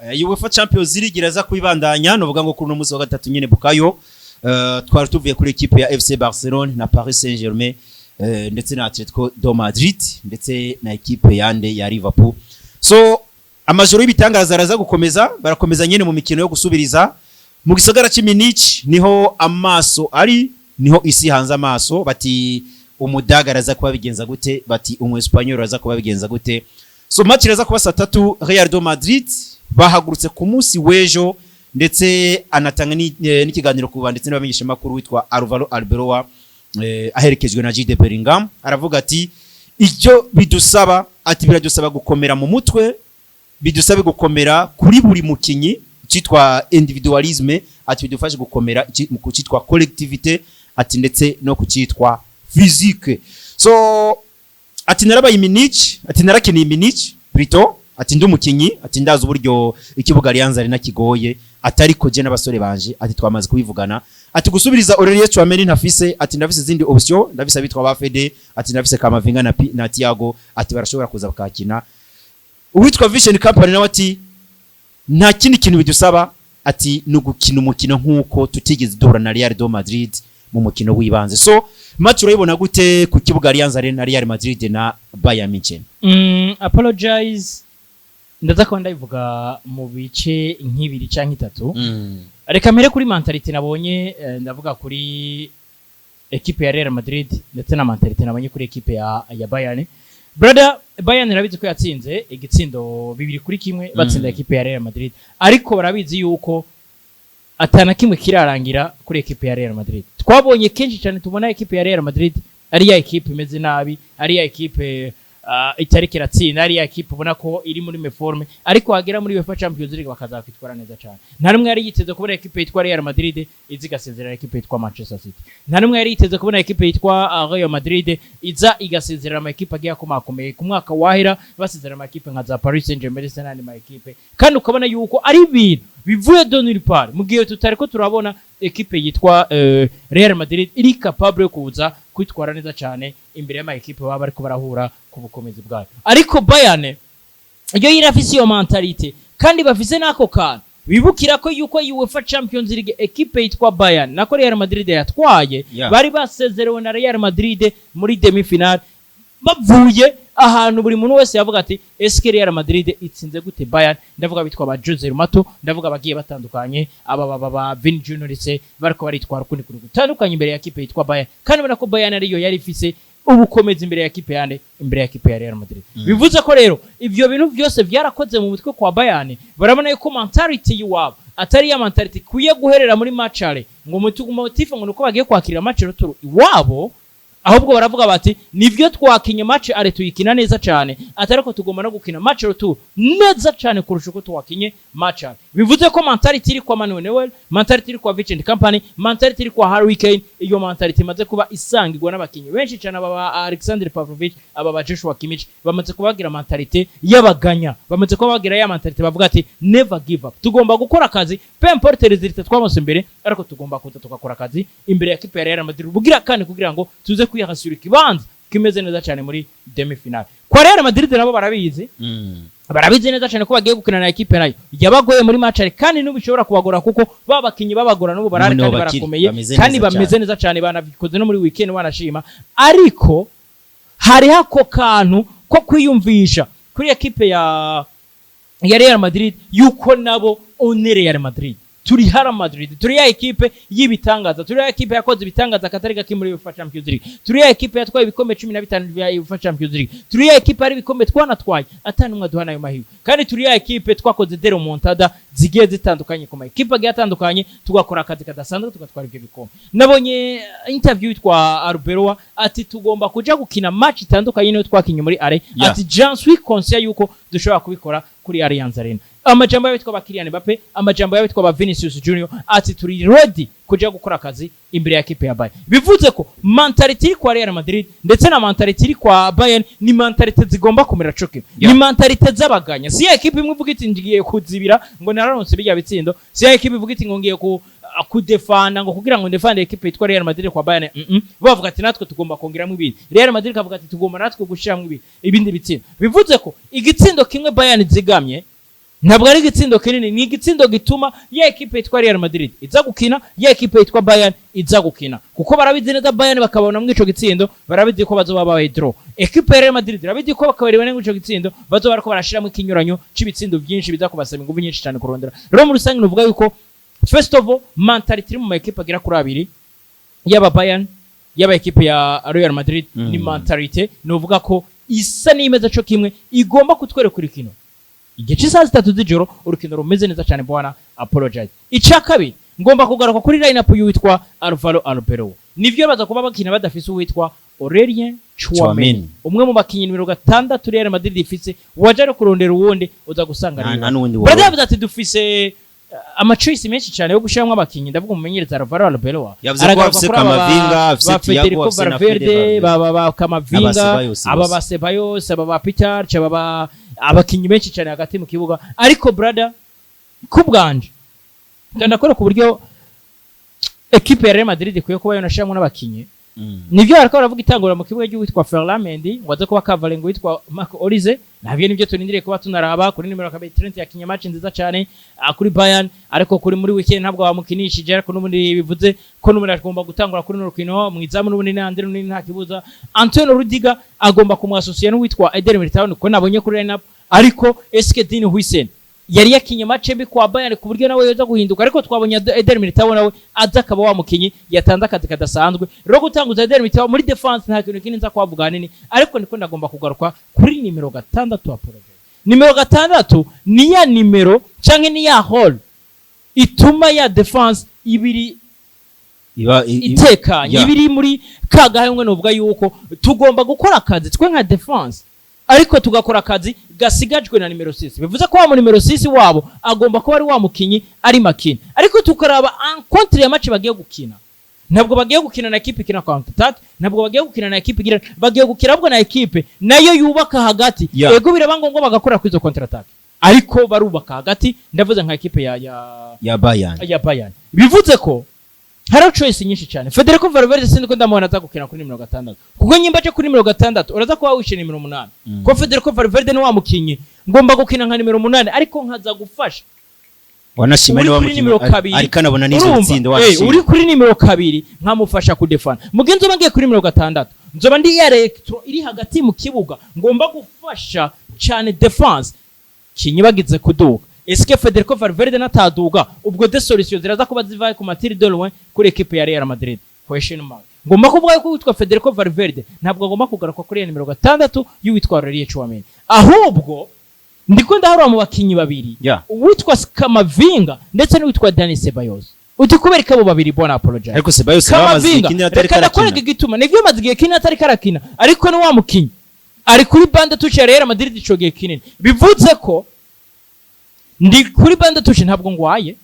UEFA Champions League iraza kubibandanya. Novuga ngo kuri uno munsi wa gatatu nyene, Bukayo, twari tuvuye kuri équipe ya FC Barcelone na Paris Saint-Germain, ndetse na Atletico de Madrid, ndetse na équipe yande ya Liverpool. So amajoro y'ibitangaza araza gukomeza, barakomeza nyene mu mikino yo gusubiriza. Mu gisagara cy'i Munich niho amaso ari, niho isi hanze amaso. Bati Umudaga araza kuba bigenza gute? Bati umu Espanyol araza kuba bigenza gute? So match iraza kuba saa 3. Real de Madrid bahagurutse ku munsi w'ejo, ndetse anatanga n'ikiganiro ku banditsi n'abamenyeshamakuru witwa Alvaro Arbeloa, aherekejwe na Jude Bellingham. Aravuga ati icyo bidusaba, ati biradusaba gukomera mu mutwe, bidusabe gukomera kuri buri mukinyi, cyitwa individualisme, ati bidufashe gukomera mu cyitwa collectivité, ati ndetse no ku cyitwa physique. So ati narabaye Munich, ati narakiniye Munich plutôt, ati ndi umukinyi, ati ndazi uburyo ikibuga Allianz Arena kigoye, ati ariko je n'abasore banje, ati twamaze kubivugana, ati gusubiriza Aurelien Tchouameni ntafise, ati ndafise izindi option, ndafise abitwa ba Fede, ati ndafise Kamavinga na Thiago, ati barashobora kuza bakakina. Uwitwa Vincent Kompany nawe ati nta kindi kintu bidusaba, ati ni ugukina umukino nk'uko tutigeze duhura na Real de Madrid mu mukino w'ibanze. So match urayibona gute ku kibuga Allianz Arena, Real Madrid na Bayern Munich? Apologize, ndaza kuba ndabivuga mu bice nk'ibiri canke itatu. Reka mpere kuri mentalité nabonye, ndavuga kuri équipe ya Real Madrid ndetse na mentalité nabonye kuri équipe ya Bayern. Brother, Bayern irabizi ko yatsinze igitsindo 2-1, batsinda équipe ya Real Madrid, ariko barabizi yuko atana kimwe kirarangira kuri équipe ya Real Madrid. Twabonye kenshi cyane, tubona équipe ya Real Madrid ari ya équipe imeze nabi, ari ya équipe itariko iratsinda, ari ya équipe ubona ko iri muri méforme, ariko wagera muri UEFA Champions League bakazakwitwara neza cyane. Nta numwe yari yiteze kubona équipe yitwa Real Madrid iza igasezerera équipe yitwa Manchester City. Nta numwe yari yiteze kubona équipe yitwa Real Madrid iza igasezerera ama équipe agiye akomakomeye. Ku mwaka wahera basezerera ama équipe nka za Paris Saint-Germain ndetse n'andi ma équipe, kandi ukabona yuko ari ibintu bivuye de nulle part, mu gihe tutariko turabona équipe yitwa Real Madrid iri capable yo kuza kwitwara neza cyane imbere y'ama équipe baba bariko barahura ku bukomezi bwayo. Ariko Bayern iyo irafise iyo mentalité, kandi bafise n'ako kantu bibukira ko yuko UEFA Champions League équipe yitwa Bayern nako Real Madrid yatwaye, bari basezerewe na Real Madrid muri demi finale, bavuye ahantu buri muntu wese yavuga ati eske Real Madrid itsinze gute Bayern? Ndavuga bitwa ba Jose Mato, ndavuga bagiye batandukanye, aba baba ba Vini Junior, ndetse bariko baritwara ukundi kuntu gutandukanye imbere ya équipe yitwa Bayern, kandi ubona ko Bayern ariyo yari ifise ubukomezi imbere ya équipe yande, imbere ya équipe ya Real Madrid. Bivuze ko rero ivyo bintu byose byarakoze mu mutwe kwa Bayern. Barabona yuko mentality yiwabo atari ya mentality ikwiye guherera muri match aller, ngo mutugu motif ngo nuko bagiye kwakira match retour iwabo. Ahubwo baravuga bati nivyo twakinye match aller tuyikina neza cyane, atari ko tugomba no gukina match retour neza cyane kurusha uko twakinye match aller. Bivuze ko mentality iri kwa Manuel Neuer, mentality iri kwa Vincent Kompany, mentality iri kwa Harry Kane, iyo mentality imaze kuba isangirwa n'abakinyi benshi cyane, aba ba Alexander Pavlovich, aba ba Joshua Kimmich, bamaze kubagira mentalité y'abaganya, bamaze kuba bagira ya mentalité bavuga ati never give up, tugomba gukora akazi, peu importe résultat twabonse imbere, ariko tugomba kuza tugakora akazi imbere ya équipe ya Real Madrid bugira kandi kugira ngo tuze kwihasura ikibanza kimeze neza cyane muri demi finale. Kwa Real Madrid nabo barabizi, barabizi neza cyane ko bagiye gukina na équipe nayo yabagoye muri match aller, kandi n'ubu ishobora kubagora, kuko ba bakinyi babagora n'ubu barahari Noneho kandi bakiri, barakomeye bameze kandi neza bameze cyane. neza cyane, banabikoze no muri weekend wanashima. Ariko hariho ako kantu ko kwiyumvisha kuri équipe ya Real Madrid yuko nabo on est Real Madrid, turi Hala Madrid, turi ya équipe y'ibitangaza, turi ya équipe yakoze ibitangaza akatari gake muri UEFA Champions League, turi ya équipe yatwaye ibikombe 15 vya UEFA Champions League, turi ya équipe hari ibikombe twanatwaye atari numwe aduha nayo mahirwe, kandi turi ya équipe twakoze des remontada zigiye zitandukanye ku ma équipe agiye atandukanye, tugakora akazi kadasanzwe, tugatwara ibyo bikombe. Nabonye interview yitwa Arbeloa ati tugomba kuja gukina match itandukanye niyo twakinye muri aller, ati j'en suis conscient yuko dushobora kubikora kuri Allianz Arena. Amajambo y'abitwa ba Kylian Mbappe, amajambo y'abitwa ba Vinicius Junior, ati turi ready kuja gukora akazi imbere ya équipe ya Bayern. Bivuze ko mentality iri kwa Real Madrid ndetse na mentality iri kwa Bayern ni mentality zigomba kumera co kimwe. Ni mentalité z'abaganya. Si ya équipe imwe ivuga iti ngiye kuzibira ngo nararonse bijya bitsindo, si ya équipe ivuga iti ngo ngiye kudefanda ngo kugira ngo ndefande équipe yitwa Real Madrid kwa Bayern. Bavuga ati natwe tugomba kongeramo ibindi. Real Madrid kavuga ati tugomba natwe gushiramo ibindi bitsindo. Bivuze ko igitsindo kimwe Bayern zigamye Ntabwo ari igitsindo kinini, ni igitsindo gituma ya ekipe yitwa Real Madrid iza gukina, ya ekipe yitwa Bayern iza gukina, kuko barabizi neza Bayern bakabona muri ico gitsindo, barabizi ko bazoba babaye draw. Ekipe ya Real Madrid irabizi ko bakabona muri ico gitsindo bazoba bariko barashiramo ikinyuranyo c'ibitsindo byinshi, biza kubasaba ingufu nyinshi cyane kurondera. Rero muri rusange nuvuga yuko first of all mentality iri mu ma ekipe agera kuri abiri, yaba Bayern, yaba ekipe ya Real Madrid, ni mentalité nuvuga ko isa n'imeze co kimwe, igomba kutwereka urukino igihe cy'isaha 3 z'ijoro, urukino rumeze neza cyane, bwana Apologize. Icya kabiri, ngomba kugaruka kuri line up y'uwitwa Alvaro Arbeloa. Nivyo, baza kuba bakina badafise uwitwa Aurelien Tchouameni, Tchouameni. umwe mu bakinyi nimero 6 Real Madrid ifise. Waje ari kurondera uwundi, uza gusanga Nta ari nta n'uwundi. Brother yavuze ati dufise ama choice menshi cyane yo gushiramwo abakinyi. Ndavuga umumenyereza Alvaro Arbeloa. Yavuze ko Aragaruka afise kuri aba Camavinga, afise ba Thiago, Federico afise na Fede Valverde, Valverde. ba Camavinga, Aba Ceballos aba bose. ba Ceballos, aba ba Peter, aba ba abakinyi benshi cyane hagati mu kibuga. Ariko brother, kubwanje ndakora ku buryo ekipe ya Real Madrid ikwiye kuba yonashiramo n'abakinyi. Nivyo, bariko baravuga itangura mu kibuga ry'uwitwa Ferland Mendy ngo aze kuba kavarenga uwitwa Marco Olise. Navyo nivyo turindiriye kuba tunaraba. Kuri nimero 2 Trent yakinye match nziza cyane kuri Bayern, ariko kuri muri weekend ntabwo bamukinishije, ariko n'ubundi bivuze ko n'ubundi agomba gutangura kuri runo rukino. Mu izamu n'ubundi ni Andre n'ubundi nta kibuza. Antonio Rudiger agomba kumwasosiya n'uwitwa Eder Militao, ko nabonye kuri line up. Ariko eske Dean Huijsen yari yakinye match mbi kwa Bayern ku buryo nawe yoza guhinduka? Ariko twabonye Eder Militao nawe aza akaba wa mukinyi yatanze akazi kadasanzwe. Rero gutanguza Eder Militao muri défense nta kintu kinini nza kuhavuga hanini, ariko niko ndagomba kugaruka kuri nimero 6 wa project. Nimero 6 ni ya nimero canke ni ya rôle ituma ya défense ibiri Iba itekanye, ibiri muri ka gahemwe. Novuga yuko tugomba gukora akazi twe nka défense, ariko tugakora akazi gasigajwe na nimero 6. Bivuze ko wa mu nimero 6 wabo agomba kuba ari wa mukinyi ari makini. Ariko tukaraba en contre ya match bagiye gukina, ntabwo bagiye gukina na ekipe ikina counter attack, ntabwo bagiye gukina na ekipe igira, bagiye gukina ahubwo na ekipe nayo yubaka hagati. Ego, biraba ngombwa bagakora kuri izo counter attack, ariko barubaka hagati. Ndavuze nka ekipe ya ya Bayern. Ya Bayern. Bivuze ko hariho choice nyinshi cyane. Federico Valverde sindi ko ndamubona aza gukina kuri nimero 6, kuko nyimba aje kuri nimero 6 uraza kuba wishe nimero 8, ko Federico Valverde ni wa mukinyi ngomba gukina nka nimero 8, ariko nkaza gufasha Wanashima uri ni wa kuri mukinyi nimero 2. Ariko anabona n'izo Urumva? bitsindo. Uri Wanashima. kuri nimero 2 nkamufasha kudefana. Mugihe nzoba ngiye kuri nimero 6, nzoba ndi ya électron iri hagati mu kibuga, ngomba gufasha cyane défense kinyibagize kuduga. Eske Federico Valverde nataduga, ubwo des solutions ziraza kuba zivaye ku ma tirs de loin kuri equipe ya Real Madrid? Question mark. Ngomba kuvuga ko witwa Federico Valverde ntabwo agomba kugaruka kuri iyo nimero 6 y'uwitwa Aurelien Tchouameni, ahubwo ndiko ndaharura mu bakinyi babiri, uwitwa Camavinga ndetse n'uwitwa Dani Ceballos. Uti kubera ko abo babiri, bona Apologize? Ariko Ceballos nawe amaze igihe Camavinga, kinini atari reka ndakwereka karakina. igituma. Nivyo, amaze igihe kinini atari karakina, ariko ni wa mukinyi ari kuri banc de touche ya Real Madrid ico gihe kinini. Bivuze ko ndi kuri banc de touche, ntabwo ngwaye,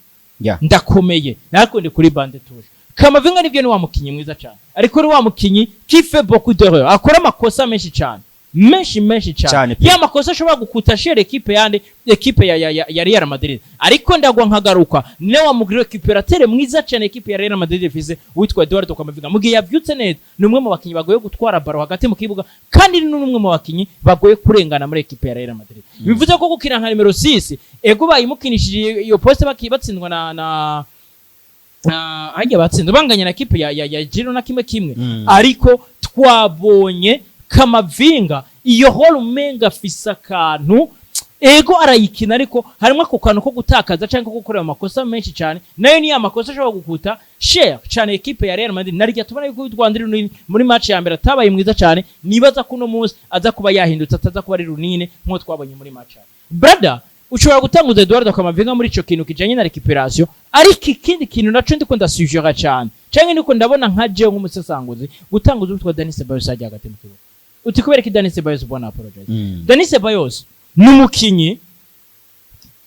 ndakomeye, ariko ndi kuri banc de touche. Camavinga nivyo, ni wa mukinyi mwiza cyane, ariko ni wa mukinyi qui fait beaucoup d'erreurs, akora amakosa menshi cyane, menshi menshi cyane. Cyane pe. Ya makosa ashobora gukuta cher ekipe yande, ekipe ya Real Madrid. Ariko ndagwa nkagaruka, niwe wa mu récupérateur mwiza cyane ekipe ya Real Madrid ifise, witwa Eduardo Camavinga. Mu gihe yavyutse neza, ni umwe mu bakinyi bagoye gutwara ballon hagati mu kibuga, kandi ni n'umwe mu bakinyi bagoye kurengana muri ekipe ya Real Madrid. Bivuze ko gukina nka nimero 6, ego bayimukinishije iyo poste batsindwa na hajya batsinze banganya na ekipe ya Girona 1-1. Ariko twabonye Camavinga iyo rôle umenga afise akantu, ego arayikina, ariko harimo ako kantu ko gutakaza cyangwa ko gukorera amakosa menshi cyane. Nayo ni ya makosa ashobora gukuta cher cyane ekipe ya Real Madrid. Narijya tubona yuko Rwanda iri muri match ya mbere atabaye mwiza cyane. Nibaza ko uno munsi aza kuba yahindutse, ataza kuba ari runini nk'uko twabonye muri match ya brother. Ushobora gutanguza Eduardo Camavinga muri ico kintu kijanye na récupération. Ariko ikindi kintu naco ndiko ndasujera cyane, canke ndiko ndabona nka jewe nk'umusesanguzi, gutanguza uwitwa Dani Ceballos ajya hagati mu kibuga. Uti kubera ko Dani Ceballos, ubona Apologize? Dani Ceballos ni umukinyi,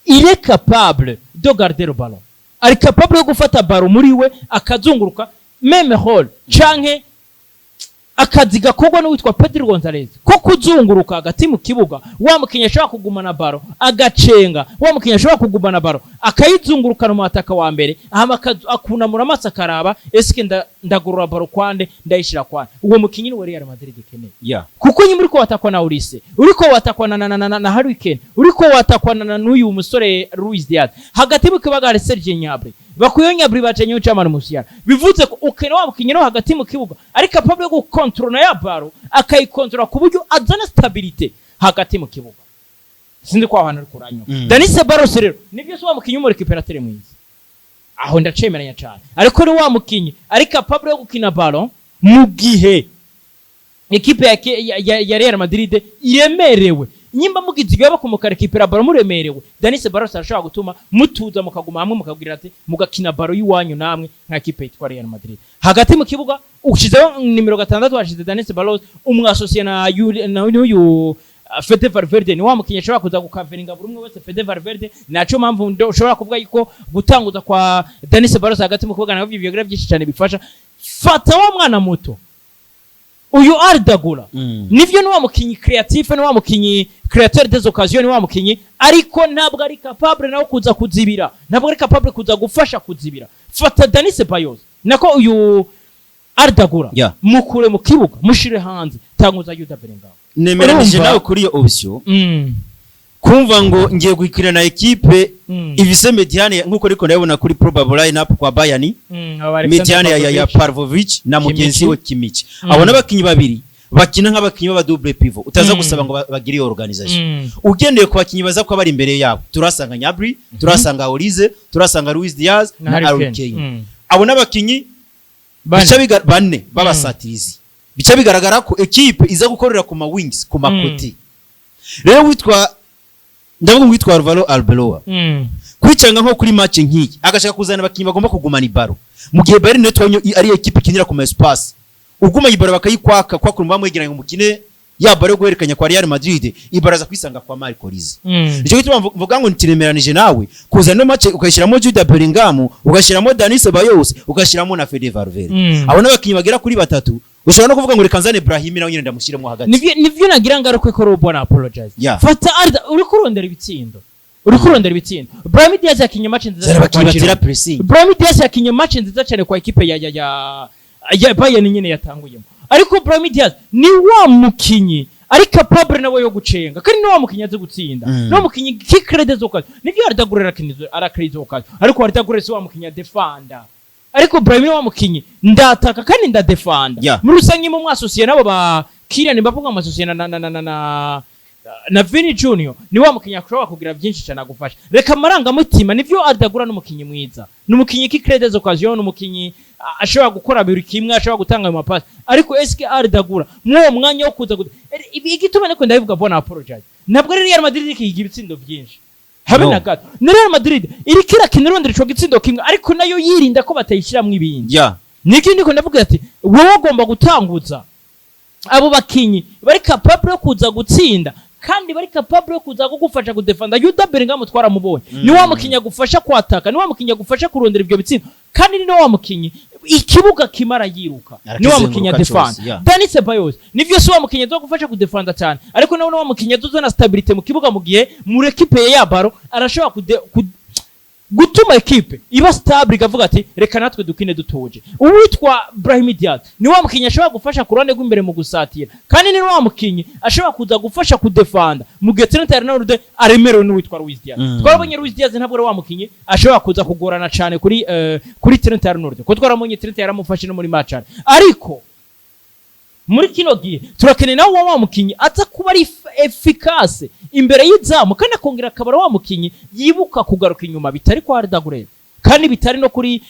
il est capable de garder le ballon, ari capable yo gufata ballon muri we akazunguruka, même rôle canke Akazi gakorwa n'uwitwa Pedro Gonzalez ko kuzunguruka hagati mu kibuga, wa mukinnyi ashobora kugumana ballon agacenga, wa mukinnyi ashobora kugumana ballon akayizungurukana mu ataka wa mbere, hama akunamura amaso akaraba: eske ndagorora ballon kwande, ndayishira kwande? Uwo mukinnyi ni we Real Madrid ikeneye, kuko nyuma uriko watakwa na Olise, uriko watakwa na Harry Kane, uriko watakwa na n'uyu musore Luis Diaz, hagati mu kibuga hari Serge Gnabry. Bakuyeho Gnabry, bacenyeho Jamal Musiala. Bivuze ko ukena wa mukinnyi no hagati mu kibuga ari capable yo gukontrola ya ballon, akayikontrola ku buryo azana stabilité hagati mu kibuga. Sinzi ko aho hantu uri kuranywa. Dani Ceballos rero nibyo, si wa mukinnyi w'umu récupérateur mwiza, aho ndacemeranya cyane, ariko ni wa mukinnyi ari capable yo gukina ballon mu gihe ekipe ya Real Madrid iremerewe. Nyimba mugize ibyo mukarekipera ballon muremerewe, Dani Ceballos arashobora gutuma mutuza, mukaguma hamwe, mukabwira ati mugakina ballon y'iwanyu namwe nka ekipe yitwa Real Madrid. Hagati mu kibuga ushizeho nimero 6, washize Dani Ceballos, umwasosiye na n'uyu Fede Valverde. Ni wa mukinnyi ashobora kuza gukaveringa buri umwe wese, Fede Valverde. Naco mpamvu ushobora kuvuga yuko gutanguza kwa Dani Ceballos hagati mu kibuga nabyo bigira byinshi cyane bifasha. Fata wa mwana muto uyu Arda Güler. Nivyo, ni wa mukinyi créatif, ni wa mukinyi créateur des occasions, ni wa mukinyi, ariko ntabwo ari capable nawe kuza kuzibira, ntabwo ari capable kuza gufasha kuzibira. Fata Dani Ceballos, nako uyu Arda Güler, mukure mu kibuga, mushire hanze, tanguza Jude Bellingham. Nemeranije Urumva? nawe kuri iyo option. Kumva ngo ngiye gukina na ekipe ifise médiane, nkuko ariko ndabibona kuri probable lineup kwa Bayern, aba Alexander médiane ya Pavlovic. Pavlovic na mugenzi Kimmich. we Kimmich. Abo n'abakinyi babiri bakina nk'abakinyi b'aba double pivot, utaza gusaba ngo bagire iyo organisation. Ugendeye ku bakinyi baza kuba bari imbere yabo, turasanga Gnabry, turasanga Olise, turasanga Luis Diaz na na Harry Harry Kane. Kane. Abo n'abakinyi Bane. bica bane b'abasatirizi. Bica bigaragara ko ekipe iza gukorera ku ma wings, ku ma côté. Rero witwa, ndavuga ngo witwa Alvaro Arbeloa, kwicanga nko kuri match nk'iyi agashaka kuzana abakinyi bagomba kugumana i ballon, mu gihe Bayern nayo twabonye ari ekipe ikinira ku ma espace, uguma i ballon bakayikwaka kwa kurumva bamwegeranya ngo mukine ya ballon yo guhererekanya kwa Real Madrid, i ballon aza kwisanga kwa Marco Olise. Nicyo gituma mvuga ngo ntiremeranije nawe kuzana no match ugashyiramo Jude Bellingham, ugashyiramo Dani Ceballos, ugashyiramo na Fede Valverde. Abo n'abakinyi bagera kuri batatu. Ushobora no kuvuga ngo reka nzane Brahim nawe nyine ndamushyiremo hagati. Nivyo nagira ngaruke ko Robona apologize. Fata Arda, uri kurondera ibitsindo, uri kurondera ibitsindo. Brahim Diaz yakinye match nziza zara cyane kwa abakinyi batera Chelsea. pressing. Brahim Diaz yakinye match nziza cyane kwa ekipe ya Bayern nyine yatanguyemo, ariko Brahim Diaz ni wa mukinyi ari capable nawe yo gucenga, kandi ni wa mukinyi azi gutsinda. Ni wa mukinyi qui crée des occasions. Nivyo, Arda Güler arakriza occasion, ariko Arda Güler si wa mukinyi adefanda, ariko Brahim ni wa mukinyi ndataka kandi ndadefanda. Muri rusange mu mwasosiye nabo ba Kylian Mbappe, mwamasosiye na Vini Junior, ni wa mukinyi ashobora kugira byinshi cyane agufasha. Reka amarangamutima. Nivyo, Arda Güler n'umukinyi mwiza, ni umukinyi qui crée des occasions, ni umukinyi ashobora gukora buri kimwe, ashobora gutanga ayo mapasi, ariko eske Arda Güler mw'uwo mwanya wo kuza igituma niko ndabivuga bona apologize, ntabwo ari Real Madrid ikihiga ibitsindo byinshi habe No. na gato. Ni Real Madrid iriko irakina irondera ico gitsindo kimwe, ariko nayo yirinda ko batayishiramwo ibindi. Niki ndiko ndavuga ati wowe ugomba gutanguza abo bakinyi bari capable yo kuza gutsinda kandi bari capable yo kuza kugufasha kudefanda. Jude Bellingham twaramubonye, ni wa mukinyi agufasha kwataka, ni wa mukinyi agufasha kurondera ibyo bitsindo, kandi ni wa mukinyi ikibuga kimara yiruka, ni wa mukinyi Arakizenguruka adefanda. cose, yeah. Dani Ceballos nivyo, si wa mukinyi azogufasha kudefanda cyane, ariko nawe ni wa mukinyi azozana stabilité mu kibuga mu gihe mu récupère ya ballon arashobora gutuma ekipe iba stable, ikavuga ati reka natwe dukine dutuje. Uwitwa Brahim Diaz ni wa mukinyi ashobora gufasha ku ruhande rw'imbere mu gusatira, kandi ni wa mukinyi ashobora kuza gufasha kudefanda mu gihe Trent Arnold aremerewe n'uwitwa Luis Diaz. Twarabonye Luis Diaz ntabwo ari wa mukinyi ashobora kuza kugorana cyane kuri Trent Arnold, kuko twarabonye Trent yaramufashe no muri match, ariko muri kino gihe turakeneye nawe wa mukinyi aza kuba ari efficace imbere y'izamu, kandi akongera akaba ari wa mukinyi yibuka kugaruka inyuma, bitari kwa Arda Güler kandi bitari no kuri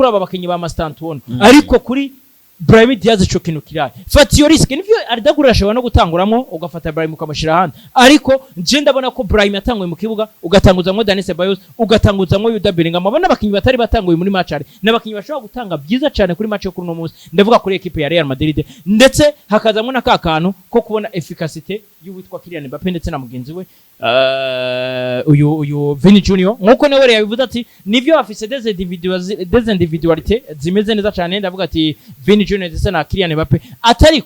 aba bakinyi ba Mastantuono, ariko kuri Brahim Diaz ico kintu kirari. Fata iyo risque. Nivyo, Arda Güler ashobora no gutanguramwo, ugafata Brahim ukamushyira ahandi, ariko nje ndabona ko Brahim yatanguye mu kibuga, ugatanguzamwo Dani Ceballos, ugatanguzamwo Jude Bellingham. Abo n'abakinyi batari batanguye muri match, ari n'abakinyi bashobora gutanga byiza cyane kuri match yo kuri uno munsi, ndavuga kuri equipe ya Real Madrid, ndetse hakazamwo na ka kantu ko kubona efficacité y'uwitwa Kylian Mbappe ndetse na mugenzi we uyu Vini Junior. Nkuko nawe yabivuze ati nivyo, afise des individualités zimeze neza cyane, ndavuga ati Vini Junior ndetse na Kylian Mbappe, atari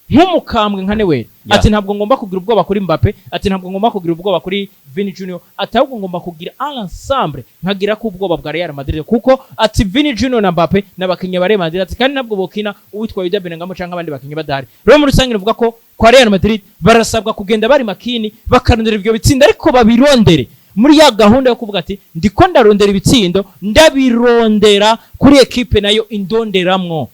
Nk'umukambwe nka Neuer, ati ntabwo ngomba kugira ubwoba kuri Mbappe, ati ntabwo ngomba kugira ubwoba kuri Vini Junior, ati ahubwo ngomba kugira ensemble, nkagira ko ubwoba bwa Real Madrid, kuko ati Vini Junior na Mbappe n'abakinnyi ba Real Madrid, ati kandi ntabwo bokina uwitwa Jude Bellingham canke abandi bakinnyi badahari. Rero muri rusange nivuga ko kwa Real Madrid barasabwa kugenda bari makini, bakarondera ivyo bitsinda, ariko babirondere muri ya gahunda yo kuvuga ati ndiko ndarondera ibitsindo, ndabirondera kuri ekipe nayo indonderamwo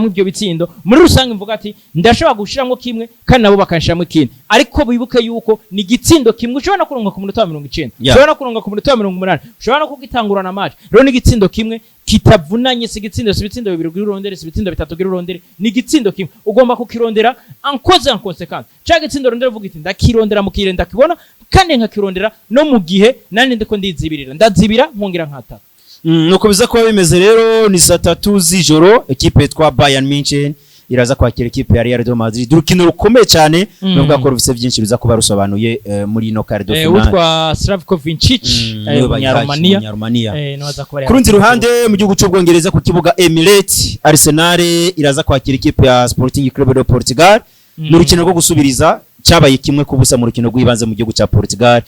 ibyo bitsindo. Muri rusange mvuga ati ndashobora gushiramwo kimwe kandi nabo bakanshiramwo ikindi, ariko bibuke yuko ni igitsindo kimwe ushobora no kuronka ku munota wa 90, ushobora no kuronka ku munota wa 80, ushobora no kugitangurana match. Rero ni igitsindo kimwe kitavunanye, si igitsindo, si ibitsindo bibiri ugira urondere, si ibitsindo bitatu ugira urondere, ni igitsindo kimwe ugomba kukirondera en cause, en conséquence. Ca gitsindo rondera uvuga iti ndakirondera mu kire ndakibona, kandi nkakirondera no mu gihe nandi ndiko ndizibirira, ndazibira nkongera nkataka. Nuko biza kuba bimeze. Rero ni saa 3 z'ijoro, ekipe yitwa Bayern Munchen iraza kwakira ekipe ya Real de Madrid, urukino rukomeye cyane. Nubwo ko rufise byinshi biza kuba rusobanuye muri ino quart de finale. Witwa Slavko Vincic, niwe bayihaye, Umunyaromania. Umunyaromania. Niwe aza kuba ari Ku rundi ruhande, mu gihugu cy'Ubwongereza, ku kibuga Emirates, Arsenal iraza kwakira ikipe ya Sporting Club de Portugal. Ni urukino rwo gusubiriza, cyabaye 1-0 mu rukino rw'ibanze mu gihugu cya Portugal.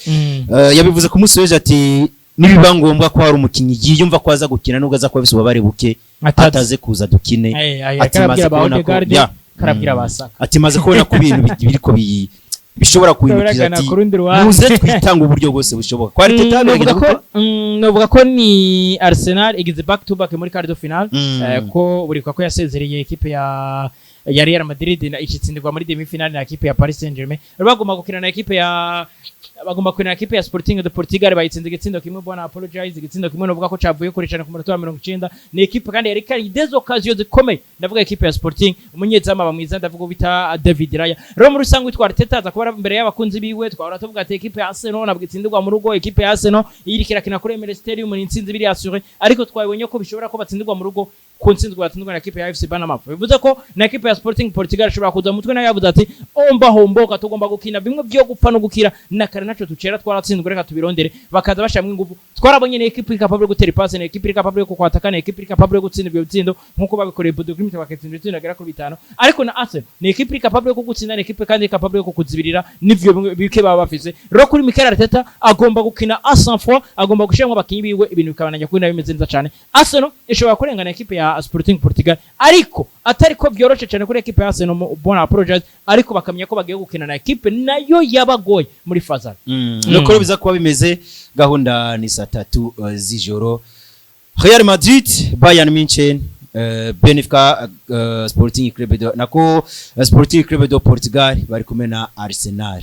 Yabivuze ku munsi w'ejo ati nibiba ngombwa ko hari umukinnyi yiyumva ko aza gukina, nubwo aza kuba afise ububabare buke, Ataze. ataze kuza dukine. Ati karabwira maze ba kubona ko Odegaard, ya. karabwira ba Saka. Ati maze kubona ko ibintu biriko bishobora guhindukira, Biragana ati ku rundi ruhande. muze twitanga uburyo bwose bushoboka kwa Arteta. Novuga biragenda ko gute? Novuga ko ni Arsenal igize back to back muri quart de finale. Ko buri ko yasezereye ekipe ya Real Madrid na icitsindirwa muri demi finale na ekipe ya Paris Saint-Germain. Rero bagomba gukina na ekipe ya bagomba gukina na ekipe ya Sporting de Portugal, bayitsinze igitsindo kimwe, bwana apologize, igitsindo kimwe novuga ko cavuye kure cyane ku munota wa 90. Ni ekipe kandi yari kari des occasions zikomeye, ndavuga ekipe ya Sporting, umunyezamu aba mwiza, ndavuga bita David Raya. Rero muri rusange witwa Arteta aza kuba imbere y'abakunzi biwe. Twahora tuvuga ati ekipe ya Arsenal ntabwo itsindirwa mu rugo, ekipe ya Arsenal iriko irakina kuri Emirates Stadium ni intsinzi biri assuré, ariko twabonye ko bishobora ko batsindirwa mu rugo ku ntsinzi batsindirwa na ekipe ya FC Bournemouth. Bivuze ko na ekipe ya Sporting Portugal ishobora kuza mutwe nayo yavuze ati omba homboka, tugomba gukina bimwe byo gupfa no gukira, na kare naco tucera twaratsinzwe, reka tubirondere. Bakaza bashamwe ingufu. Twarabonye ni ekipe iri capable yo gutera ipasi, ni ekipe iri capable yo kukwataka, ni ekipe iri capable yo gutsinda ibyo bitsindo nkuko babikoreye Bodo Glimt bakatsinda ibitsindo bigera kuri bitanu. Ariko na Arsenal ni ekipe iri capable yo kugutsinda, ni ekipe kandi iri capable yo kukuzibirira n'ivyo bimwe bike baba bafise. Rero kuri Mikel Arteta agomba gukina à 100 fois, agomba gushiramwo abakinyi biwe, ibintu bikabananya kuri nayo bimeze neza cyane. Arsenal ishobora kurengana ekipe ya Sporting Portugal, ariko atari ko byoroshe cyane kuri ekipe ya Arsenal, bona apologize, ariko bakamenya ko bagiye gukina na ekipe nayo yabagoye muri Fazal. Nuko rero biza kuba bimeze, gahunda ni saa 3 z'ijoro: Real Madrid, Bayern Munchen, Benfica, Sporting Club de nako Sporting Club de Portugal bari kumwe na Arsenal.